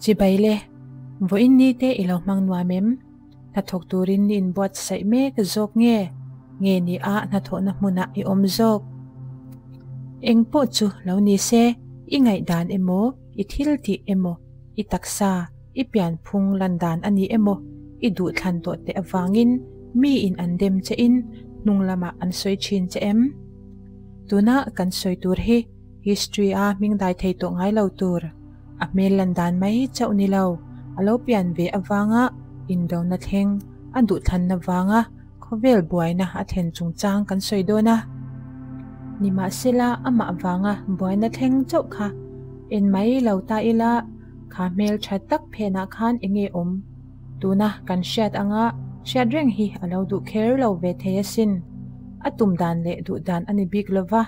Chibai le, vawiin ni te i lo hmang nuam em? Hnathawk turin i inbuatsaih mek zawk nge? Nge ni a hnathawhna hmunah i awm zawk? Eng pawh chu lo ni se, i ngaihdan emaw, i thil tih emaw, i taksa, i pianphung lan dan a ni emaw, i duhthlan tawh teh avangin miin an dem che in hnung lamah an sawi thin che em? Tuna kan sawi tur hi history a hming dai thei tawh ngai lo tur, a hmel lan dan mai chauh ni lo, a lo pian ve avanga indona thleng a duhthlanna vanga khawvel buaina a thlen chungchang kan sawi dawn a. Nimahsela amah vanga buaina thleng chauh kha en mai lo ta ila kha hmel tha tak phenah khan enge awm? Tuna kan hriat anga hriat reng hi a lo duh kher lo ve thei asin. A tum dan leh duh dan a ni bik lova.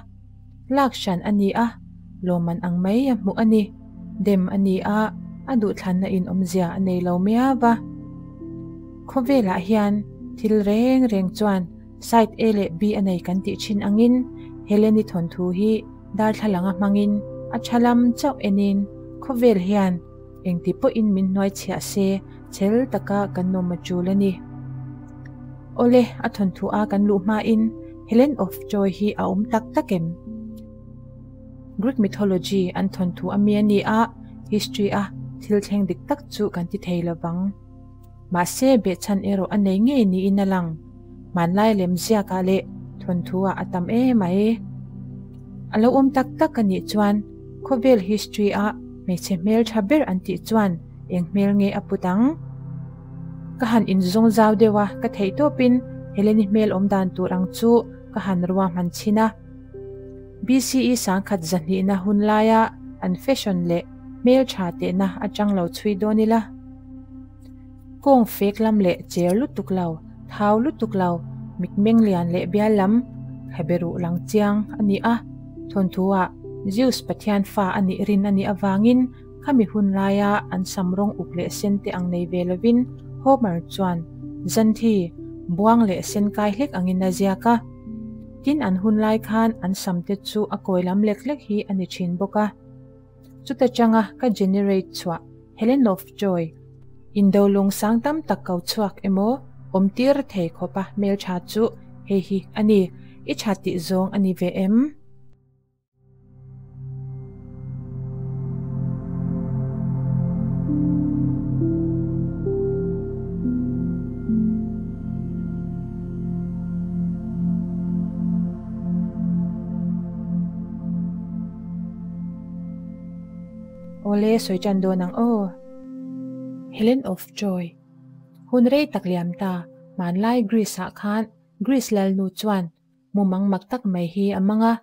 Lak hran a ni a, lawmman ang mai a hmuh a ni. Dem a ni a, a duhthlanna in awmzia a nei lo miau va. Khawvelah hian thil reng reng chuan side A leh B a nei kan tih thin angin Heleni thawnthu hi darthlalanga hmangin a tha lam chauh enin khawvel hian engti pawhin min hnuai chhiah se chhel taka kan nawm a tul a ni. Awle, a thawnthu a kan luh hmain Helen of Troy hi a awm tak tak em? Greek mythology an thawnthu a mi a ni a, history a thil thleng dik tak chu kan ti thei lovang. Mahse, behchhan erawh a nei ngei niin a lang. Hmanlai lem ziakah leh thawnthu-ah a tam em mai. A lo awm tak tak a nih chuan khawvel history-a hmeichhe hmel tha ber an tih chuan eng hmel nge a put ang? Ka han inzawng zau deuh a, ka theih tawpin Heleni hmel awm dan tur ang chu ka han ruahman chhin a. BCE 1002na hun laia an fashion leh hmel tha tehna atang lo chhui dawn ila. Kawng fek lam leh cher lutuk lo, thau lutuk lo, mitmeng lian leh bial lam, khaberuh lang chiang a ni a. Thawnthu-ah Zeus pathian fa a nih rin a nih avangin khami hun laia an sam rawng uk leh sen te ang nei ve lovin Homer chuan Xanthi, buang leh sen kai hlek angin a ziak a. Tin an hun lai khan an sam te chu a kawi lam lek lek hi a ni thin bawk a. Chuta changa ka generate chhuah Helen of Troy, indolung sang tam tak ko chhuak emaw awm tir thei khawpa hmeltha chu hei hi a ni, i tha tih zawng a ni ve em? Awle sawi tan dawn ang aw. Helen of Troy. Hun rei tak liam ta, hmanlai Greece ah khan Greece lalnu chuan mumang mak tak mai hi a mang a,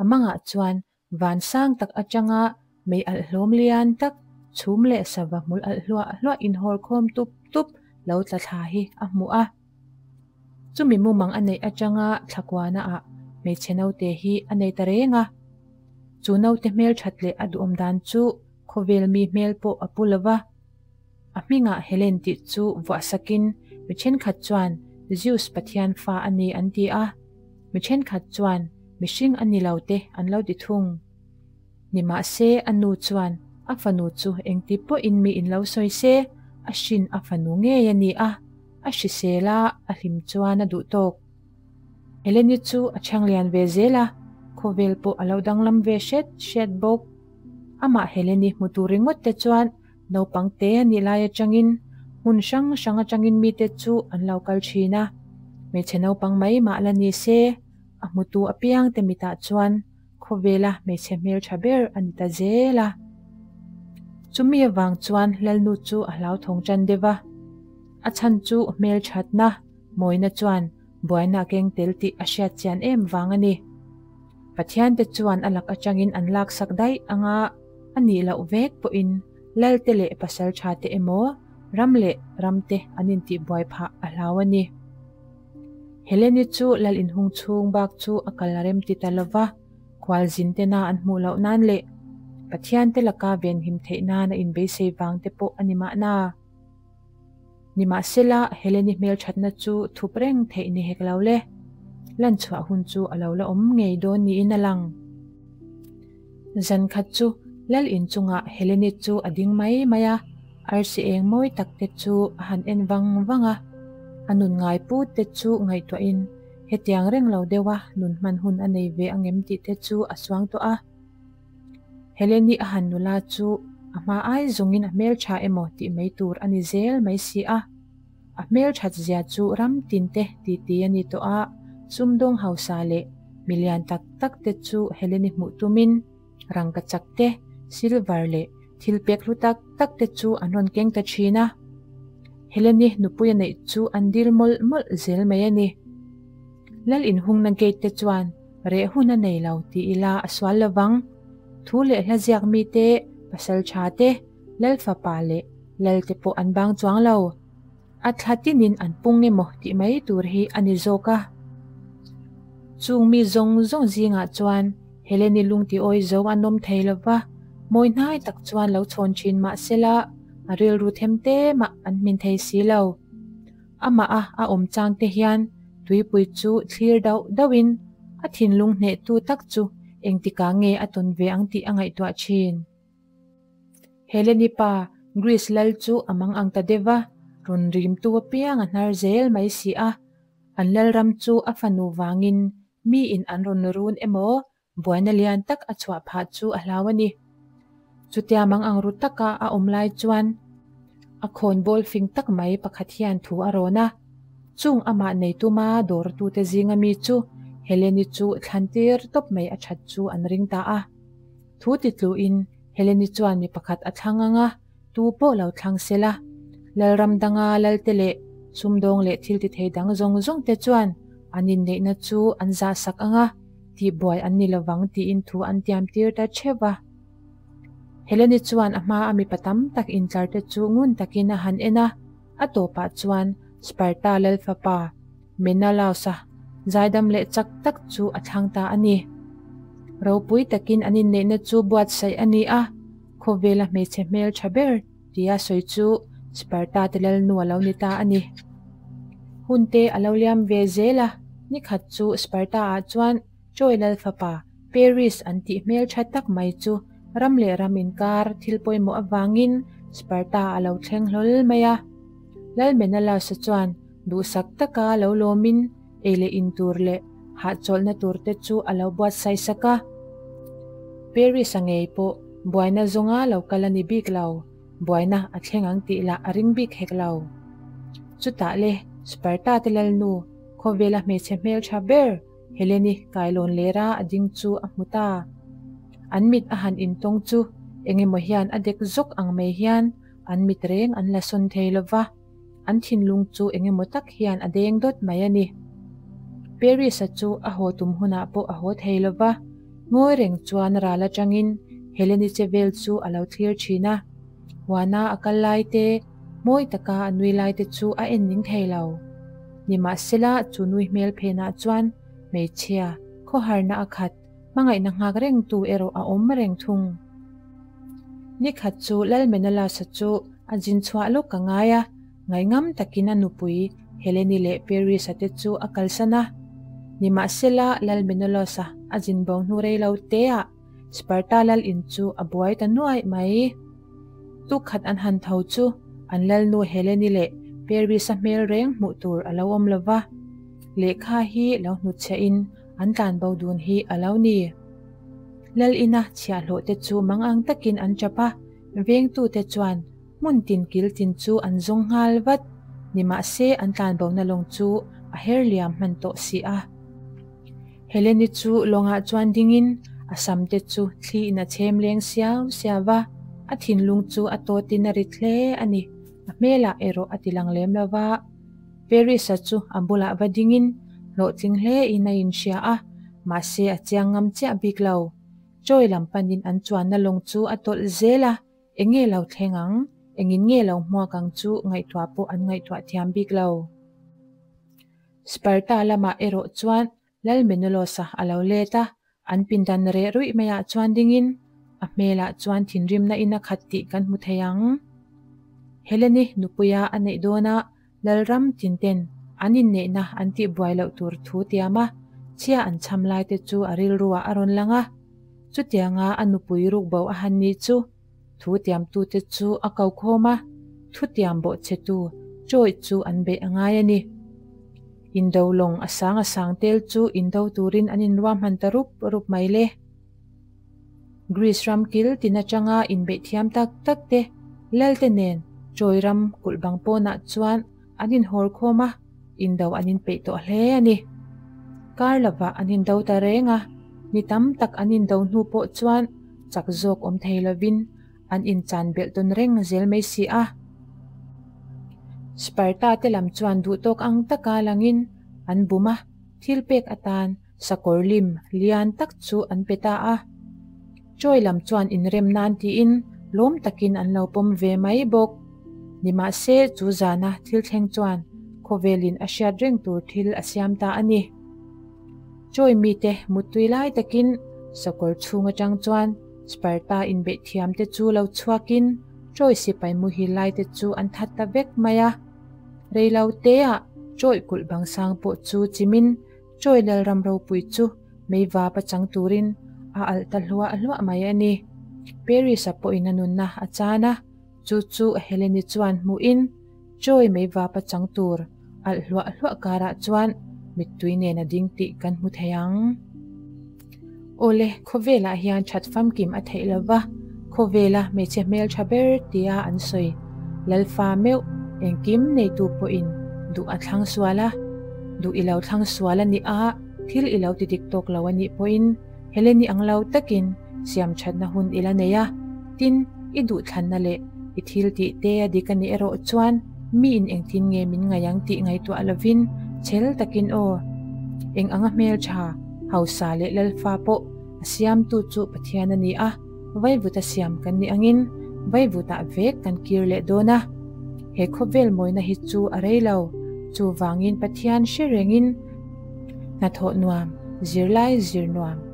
a mangah chuan van sang tak atanga mei alh hlawm lian tak chhum leh sava hmul alh hluah hluah inhawr khawm tup tup lo tla thla hi a hmu a. Chumi mumang a neih atanga thlakuana ah hmeichhe naute hi a nei ta reng a. Chu naute hmel that leh a duhawm dan chu khawvel mi hmel pawh a pu lova. A hmingah Helen tih chu vuah sakin mi thenkhat chuan Zeus pathian fa a ni an ti a, mi thenkhat chuan mihring a ni lo te an lo ti thung. Nimahse a nu chuan a fanu chu engti pawhin mi in lo sawi se, a hrin a fanu ngei a ni a. A hrisel a, a hlim chuan a duh tawk. Eleni chu a thianglian ve zel a, khawvel pawh a lo danglam ve hret hret bawk. Amah Heleni hmu tur ringawt te chuan naupang te a nih lai atangin hmun hrang hrang atangin mite chu an lo kal thin a. Hmeichhe naupang mai mah la ni se, a hmutu apiang te mitah chuan khawvela hmeichhe hmeltha ber a ni ta zel a. Chumi avang chuan Lalnu chu a hlauthawng tan deuh a. A chhan chu hmelthatna mawina chuan buaina a keng tel tih a hriat chian em vang a ni. Pathian te chuan a lak atangin an laksak daih anga a nih loh vek pawhin Lalte leh pasaltha te emaw ram leh ram te an intihbuai phah a hlau a ni. Heleni chu lal inhung chhung bak chu a kal rem ti ta lova, khualzin tena an hmuh loh nan leh Pathian te laka venhim theih nan a inbeisei vang te pawh a ni mahna. Nimahsela, Heleni hmelthatna chu thup reng theih ni hek lo le. Lanchhuah hun chu a lo la awm ngei dawn niin a lang. Zan khat chu lal inchungah Heleni chu a ding mai mai a. Arsi eng mawi tak te chu a han en vang vang a, a nun ngai put te chu ngaihtuahin hetiang reng lo deuha nun hman hun a nei ve angem tih te chu a suang tawh a. Heleni a han nula chu a hma ai zawngin a hmeltha emaw tih mai tur a ni zel mai si a. A hmelthat zia chu ram tin te titi a ni tawh a, sumdawng hausa leh milian tak tak te chu Heleni hmuh tumin rangkachak te, silver leh thil pek hlu tak tak te chu an rawn keng ta thin a. Heleni nupui a neih chu an dil mawlh mawlh zel mai a ni. Lal inhungna gate te chuan reh hun a nei lo ti ila a sual lovang. Thu leh hla ziak mite, pasal tha te, Lal fapa leh Lal te pawh an bang chuang lo. A thla tinin an pung emaw tih mai tur hi a ni zawk a. Chung mi zawng zawng zingah chuan Heleni lung ti awi zo an awm thei lo va, mawi hnai tak chuan lo chhawn thin mah sela a rilru them te mah an hmin thei si lo. Amah a a awm chang te hian tuipui chu thlir dauh dauhin a thinlung hnehtu tak chu engtikah nge a tawn ve ang tih a ngaihtuah thin. Heleni pa, Greece lal chu a mang ang ta deuh va, rawn rimtu apiang a hnar zel mai si a. An lalram chu a fanu vangin miin an rawn run emaw buaina lian tak a chhuah phah chu a hlau a ni. Chutia mang ang ru taka a awm lai chuan a khawnbawl fing tak mai pakhat hian thu a rawn a. Chung amah nei tuma dawrtute zinga mi chu Heleni chu thlan tir tawp mai a that chu an ring ta a. Thu titluin Heleni chuan mi pakhat a thlang ang a, tu pawh lo thlang se la. Lalram danga lalte leh sumdawng leh thil tithei dang zawng zawng te chuan an inneihna chu an zahsak ang a, tihbuai an ni lovang tiin thu an tiam tir ta theuh va. Heleni chuan a hma a mipa tam tak intlar te chu ngun takin a han en a, a tawpah chuan Sparta lalfapa Menelaus-a zaidam leh chak tak chu a thlang ta a ni. Ropui takin an inneihna chu buatsaih a ni a, khawvela hmeichhe hmel tha ber tia sawi chu Sparta te lalnu a lo ni ta a ni. Hun te a lo liam ve zel a, nikhat chu Sparta-ah chuan Troy lal fapa Paris an tih hmel tha tak mai chu ram leh ram inkar thil pawimawh avangin Sparta a lo thleng hlawl mai a. Lal Menelaus-a chuan duhsak taka lo lawmin ei leh in tur leh hahchawlhna tur te chu a lo buatsaih sak a. Paris-a ngei pawh buaina zawnga lo kal a ni bik lo, buaina a thleng ang tih lah a ring bik hek lo. Chutah le Sparta te lalnu khawvela hmeichhe hmeltha ber Heleni kailawn lera a ding chu a hmu ta. An mit a han intawng chu engemaw hian a dek zawk ang mai hian an mit reng an la sawn thei lo va, an thinlung chu engemaw tak hian a deng dawt mai a ni. Paris-a chu a haw tum hunah pawh a haw thei lo va, ngawi reng chuan ral atangin Heleni che vel chu a lo thlir thin a. Huana a kal lai te, mawi taka a nui lai te chu a en ning thei lo. Nimahsela chu nui hmel phenah chuan hmeichhia, khawharna a khat, hmangaihna nghak rengtu erawh a awm reng thung. Nikhat chu Lal Menelaus-a chu a zin chhuah lawk ka ngai a, ngaihngam takin a nupui Heleni leh Paris-a te chu a kalsan a. Nimahsela Lal Menelaus-a a zin bo hnu rei lo teah Sparta lal in chu a buai ta nuaih mai. Tukkhat an han tho chu an lalnu Heleni leh Paris-a hmel reng hmuh tur a lo awm lo va, lehkha hi lo hnutchhiahin an tlan bo dun hi a lo ni. Lal ina chhiahhlawh te chu mangang takin an tap a, vengtute chuan hmun tin kil tin chu an zawng nghal vat, nimahse an tlan bona lawng chu a her liam hman tawh si a. Heleni chu lawngah chuan dingin a sam te chu thli in a chhem leng siau siau va, a thinlung chu a tawtin a rit hle a ni, a hmelah erawh a ti lang lem lo va. Paris-a chu a bulah va dingin hlawhtling hle in a inhria a, mahse a chiang ngam chiah bik lo. Troy lam panin an chuanna lawng chu a tawlh zel a, eng nge lo thleng ang, engin nge lo hmuak ang chu ngaihtuah pawh an ngaihtuah thiam bik lo. Sparta lamah erawh chuan Lal Menelaus-a a lo let a, an pindan reh ruih maiah chuan dingin a hmelah chuan thinrimna in a khat tih kan hmu thei ang. Heleni nupuia a neih dawnah Lalram tinten an inneihna an tihbuai loh tur thu tiam a, chhia an chham lai te chu a rilruah a rawn lang a. Chutianga a nupui rukbo a han nih chu thu tiamtute chu a ko khawm a. thutiam bawhchhetu Troy chu an beih a ngai a ni. Indo lawng a sang a sang tel chu indo turin an inruahman ta rup rup mai le. Greece ram kil tin atanga inbeih thiam tak tak te Lalte nen Troy ram kulh bang pawnah chuan an inhawr khawm a, indo an inpeih tawh hle a ni. Kar lovah an indo ta reng a, ni tam tak an indo hnu pawh chuan chak zawk awm thei lovin an inchan belh tawn reng zel mai si a. Sparta te lam chuan duhtawk ang taka langin an bum a, thil pek atan Sakawr lim lian tak chu an pe ta a. Troy lam chuan inrem nan tiin lawm takin an lo pawm ve mai bawk. Nimahse chu zana thil thleng chuan khawvelin a hriat reng tur thil a siam ta a ni. Troy mite muttui lai takin sakawr chhung atang chuan Sparta inbeih thiam te chu lo chhuakin Troy sipai muhil lai te chu an that ta vek mai a. Reiloteah Troy kulh bang sang pawh chu chimin Chawi Lalram ropui chu meivap a chang turin a alh ta hluah hluah mai a ni. Paris-a pawhin a nunna a chan a, chu chu Helene-i chuan hmuhin Chawi meivap a chang tur alh hluah hluah karah chuan mittui nen a ding tih kan hmu thei ang. Awle, khawvelah hian that famkim a theih lo va, khawvela hmeichhe hmeltha ber tia an sawi. Lalfa meuh, engkim neitu pawhin duh a thlang sual a, duh i lo thlang sual a nih a, thil i lo ti dik tawk lo a nih pawhin Heleni ang lo takin siam thatna hun i la nei a, tin, i duhthlanna leh i thil tih te a dik a nih erawh chuan miin engtin nge min ngaih ang tih ngaihtuah lovin chhel takin aw, eng anga hmeltha, Hausa leh Lalfa pawh a siamtu chu Pathian a ni a, vaivuta siam kan nih angin vaivutah vek kan kir leh dawn a. He khawvel mawina hi chu a rei lo, chuvangin Pathian hre rengin hnathawh nuam, zirlai zir nuam.